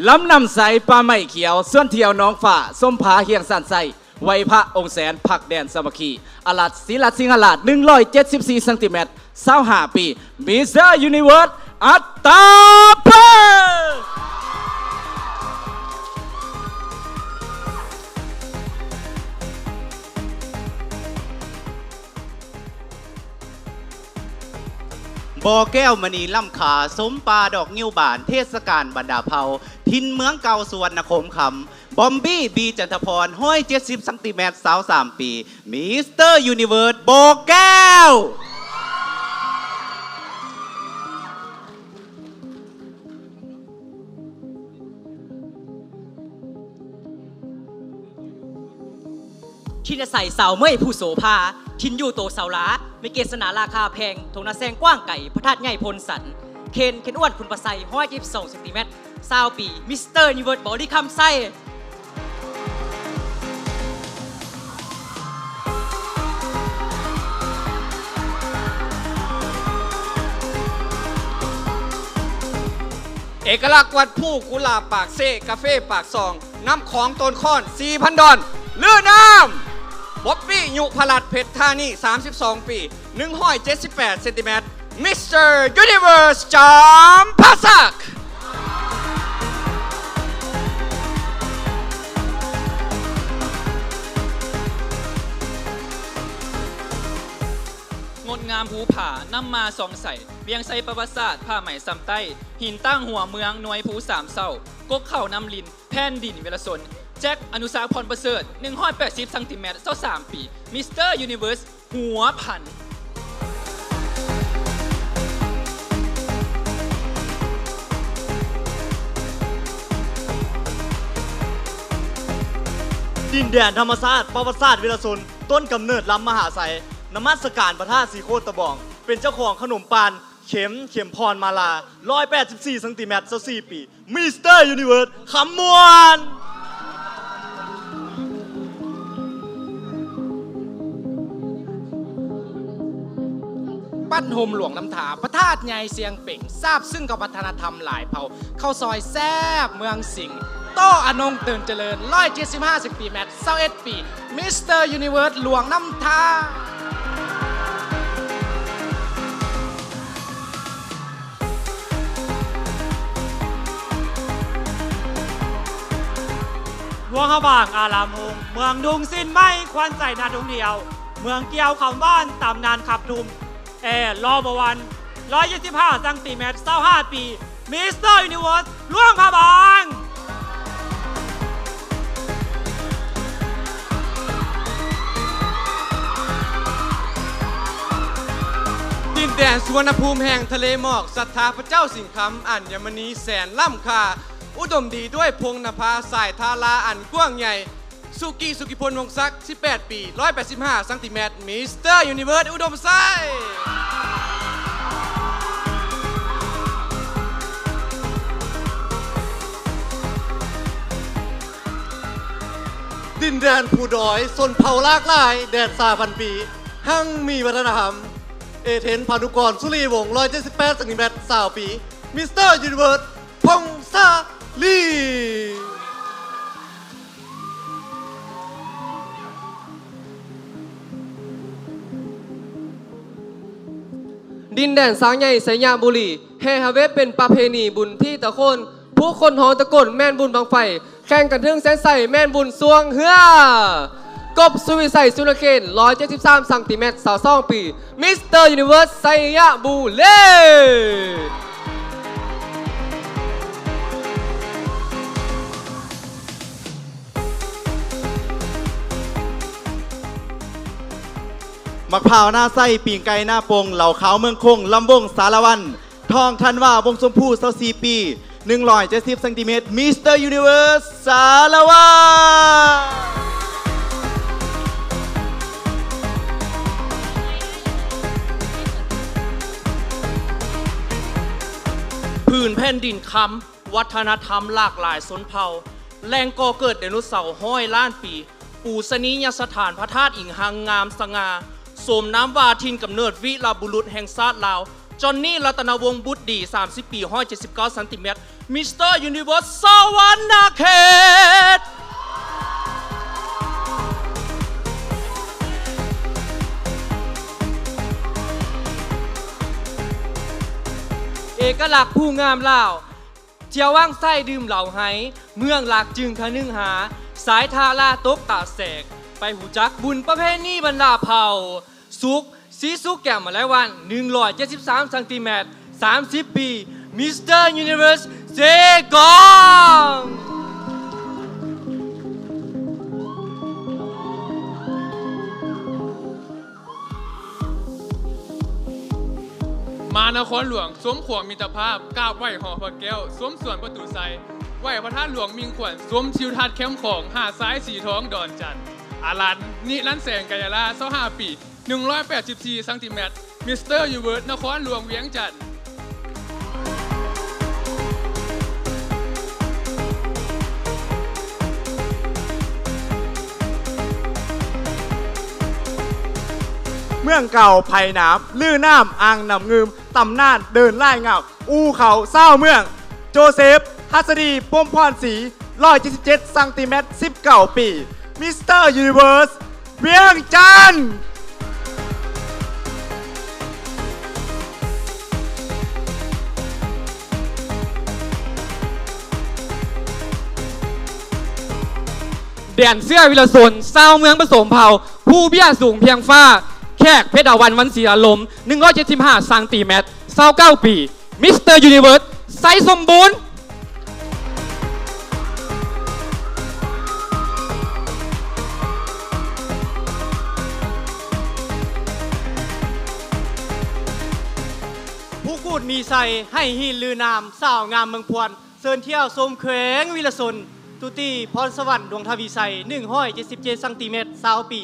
ລຳນ້ຳໃສ ປ່າໄມ້ຂຽວ ຊວນທ່ຽວໜອງຟ້າ ຊົມຜາຮຽງຊານໄຊ ໄຫວ້ພະອົງແສນ ພັກແດນສາມັກຄີ ອາລັດ ສີລັດສິງຫະລາດ ໜຶ່ງຮ້ອຍເຈັດສິບສີ່ຊັງຕີແມັດ ຊາວຫ້າປີ ມິສເຕີ Universe ອັດຕາເປີ. ບໍ່ແກ້ວມະນີລ້ຳຄ່າ ສົມປ່າດອກງິ້ວບານ ເທດສະການບັນດາເຜົ່າ ຖິ່ນເມືອງເກົ່າສຸວັນນະຄົມຄຳ ບອມບີ້ ບີ ຈັນທະພອນ ຮ້ອຍເຈັດສິບຊັງຕີແມັດ ຊາວສາມປີ ມິສເຕີ Universe ບໍ່ແກ້ວ. ຖິ່ນອາໄສສາວເໝີຍ ພູໂສພາ ຖິ່ນຢູ່ໂຕເສົາຫຼາ ແມ່ເກດສະໜາລາຄາແພງ ທົ່ງນາແຊງກວ້າງໄກ ພະທາດໃຫຍ່ໂພນສັນ ເຄນ ເຄນອ້ວນ ຂຸນພະໄຊ ຮ້ອຍເຈັດສິບສອງຊັງຕີແມັດ ຊາວປີ ມິສເຕີ Universe ບໍລິຄຳໄຊ. ເອກະລັກວັດພູ ກຸຫຼາບປາກເຊ ກາເຟປາກຊ່ອງ ນ້ຳຂອງໂຕນຄອນ ສີ່ພັນດອນ ຫຼືນ້ຳ ບອບບີ້ ຍຸພະລັດ ເພັດທານີ ສາມສິບສອງປີ ໜຶ່ງຮ້ອຍເຈັດສິບແປດເຊັນຕີແມັດ ມິສເຕີ Universe ຈອມພະສັກ. ງົດງາມພູຜາ ນ້ຳໝາສອງໃສ ວຽງໄຊປະຫວັດສາດ ຜ້າໄໝຊຳໃຕ້ ຫີນຕັ້ງຫົວເມືອງ ໜ່ວຍພູສາມເສົາ ກົກເຂົ້ານ້ຳລິນ ແຜ່ນດິນວິລະຊົນ ແຈັກ ອະນຸສາກ ພອນປະເສີດ ໜຶ່ງຮ້ອຍແປດສິບຊັງຕີແມັດ ຊາວສາມປີ ມິສເຕີ Universe ຫົວພັນ. ດິນແດນທຳມະຊາດ ປະຫວັດສາດວິລະຊົນ ຕົ້ນກຳເນີດລຳມະຫາໄຊ ນະມັດສະການພະທາດສີໂຄດຕະບອງ ເປັນເຈົ້າຂອງຂະໜົມປານ ເຂັມ ເຂັມພອນມາລາ ຮ້ອຍແປດສິບສີ່ຊັງຕີແມັດ ຊາວສີ່ປີ ມິສເຕີ Universe ຄຳມ່ວນ. ບ້ານໂຮມຫຼວງນ້ຳທາ ພະທາດໃຫຍ່ຊຽງເປັງ ຊາບຊຶ້ງກັບວັດທະນະທຳຫຼາຍເຜົ່າ ເຂົ້າຊອຍແຊບເມືອງສິງ ໂຕອານົງ ເຕີນຈະເລີນ ຮ້ອຍເຈັດສິບຫ້າຊັງຕີແມັດ ຊາວເອັດປີ ມິສເຕີ Universe ຫຼວງນ້ຳທາ. ຫຼວງພະບາງອາລາມຮຸ່ງ ເມືອງດຸງສິນໃໝ່ ຂວັນໃຈນັກທ່ອງທ່ຽວ ເມືອງກ່ຽວຄຳຫວານ ຕຳນານຂັບທຸ່ມ ແອ ລໍບໍ່ຫວັ່ນ ຮ້ອຍເຈັດສິບຫ້າຊັງຕີແມັດ ຊາວຫ້າປີ ມິສເຕີ Universe ຫຼວງພະບາງ. ດິນແດນສຸວັນນະພູມແຫ່ງທະເລໝອກ ສັດທາພະເຈົ້າສິງຄຳ ອັນຍະມະນີແສນລ້ຳຄ່າ ອຸດົມດີດ້ວຍພົງນະພາ ສາຍທາລາອັນກວ້າງໃຫຍ່ ສຸກິ ສຸກິພົນ ວົງສັກ ສິບແປດປີ ຮ້ອຍແປດສິບຫ້າຊັງຕີແມັດ ມິສເຕີ Universe ອຸດົມໄຊ. ດິນແດນພູດອຍ ຊົນເຜົ່າຫຼາກຫຼາຍ ແດນຊາພັນປີ ຮັ່ງມີວັດທະນະທຳ ເອເທນ ພານຸກອນ ສຸລີວົງ ຮ້ອຍເຈັດສິບແປດຊັງຕີແມັດ ຊາວປີ ມິສເຕີ Universe ພົງສາລີ. ດິນແດນຊ້າງໃຫຍ່ໄຊຍະບູລີ ແຫ່ຫາເວັບເປັນປະເພນີບຸນທີ່ຕະໂຂນ ຜູ້ຄົນຮ້ອງຕະໂກນແມ່ນບຸນບັ້ງໄຟ ແຂ່ງກັນເທິງແສນໄຊແມ່ນບຸນຊ່ວງເຮືອ ກົບ ສຸວິໄສ ສຸລະເຄນ ຮ້ອຍເຈັດສິບສາມຊັງຕີແມັດ ຊາວສອງປີ ມິສເຕີ Universe ໄຊຍະບູລີ. ໝາກພ້າວໜ້າໄຊ ປີ້ງໄກ່ໜ້າປົ່ງ ເຫຼົ້າຂາວເມືອງຄົງ ລຳວົງສາລະວັນ ທອງທັນວາ ວົງຊົມພູ ຊາວສີ່ປີ ໜຶ່ງຮ້ອຍເຈັດສິບຊັງຕີແມັດ ມິສເຕີ Universe ສາລະວັນ. ຜືນແຜ່ນດິນຄຳ ວັດທະນະທຳຫຼາກຫຼາຍຊົນເຜົ່າ ແຫຼ່ງກໍ່ເກີດໄດໂນເສົາຮ້ອຍລ້ານປີ ປູຊະນີຍະສະຖານພະທາດອີງຮັງງາມສະຫງ່າ ສົມນາມວ່າຖິ່ນກຳເນີດວີລະບຸລຸດແຫ່ງຊາດລາວ ຈອນນີ ລັດຕະນະວົງ ບຸດດີ ສາມສິບປີ ຮ້ອຍເຈັດສິບເກົ້າຊັງຕີແມັດ ມິສເຕີ Universe ສະຫວັນນະເຂດ. ເອກະລັກຜູ້ງາມລາວ ທ່ຽວວັງໄຊດື່ມເຫຼົ້າໄຮ ເມືອງລາກຈຶງຄະນຶງຫາ ສາຍທ່າລາຕົກຕາແສກ ໄປຮູ້ຈັກບຸນປະເພນີບັນດາເຜົ່າ. ສຸກ ສີສຸກ ແກ້ວມະໄລວັນ ໜຶ່ງຮ້ອຍເຈັດສິບສາມຊັງຕີແມັດ ສາມສິບປີ ມິສເຕີ Universe ເຊກອງ. ມານະຄອນຫຼວງ ຊົມຂວາງມິດຕະພາບ ກາບໄຫວ້ຫໍພະແກ້ວ ຊົມສວນປະຕູໄຊ ໄຫວ້ພະທາດຫຼວງມິ່ງຂວັນ ຊົມທິວທັດແຄມຂອງ ຫາດຊາຍສີທອງດອນຈັນ. ອາລັນ ນິລັນແສງ ກາຍາລາ ຊາວຫ້າປີ ໜຶ່ງຮ້ອຍແປດສິບສີ່ຊັງຕີແມັດ ມິສເຕີ Universe ນະຄອນຫຼວງວຽງຈັນ. ເມືອງເກົ່າໄພນ້ຳ ລືນ້ຳອ່າງນ້ຳງື່ມ ຕຳນານເດີ່ນລາຍງາມ ອູ່ເຂົາຊາວເມືອງ ໂຈເຊຟ ຫັດສະດີ ພົມພອນສີ ຮ້ອຍເຈັດສິບເຈັດຊັງຕີແມັດ ສິບເກົ້າປີ ມິສເຕີ Universe ວຽງຈັນ. ແດນເສືອວິລະຊົນ ຊາວເມືອງປະສົມເຜົ່າ ພູເບ້ຍສູງພຽງຟ້າ ແຂກ ເພັດດາວັນ ວັນສີອາລົມ ໜຶ່ງຮ້ອຍເຈັດສິບຫ້າຊັງຕີແມັດ ຊາວເກົ້າປີ ມິສເຕີ Universe ໄຊສົມບູນ. ພູກູດມີໄຊ ໄຫຫີນລືນ້ຳ ສາວງາມເມືອງພວນ ເຊີນທ່ຽວຊົມແຂວງວິລະຊົນ ຕຸຕີ ພອນສະຫວັນ ດວງທະວີໄຊ ໜຶ່ງຮ້ອຍເຈັດສິບເຈັດຊັງຕີແມັດ ຊາວປີ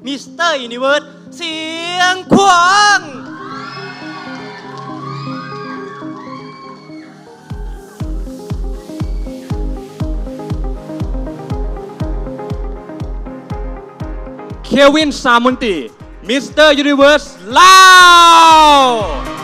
ມິສເຕີ Universe ຊຽງຂວາງ. ເຄວິນ ຊາມຸນຕີ ມິສເຕີ Universe ລາວ.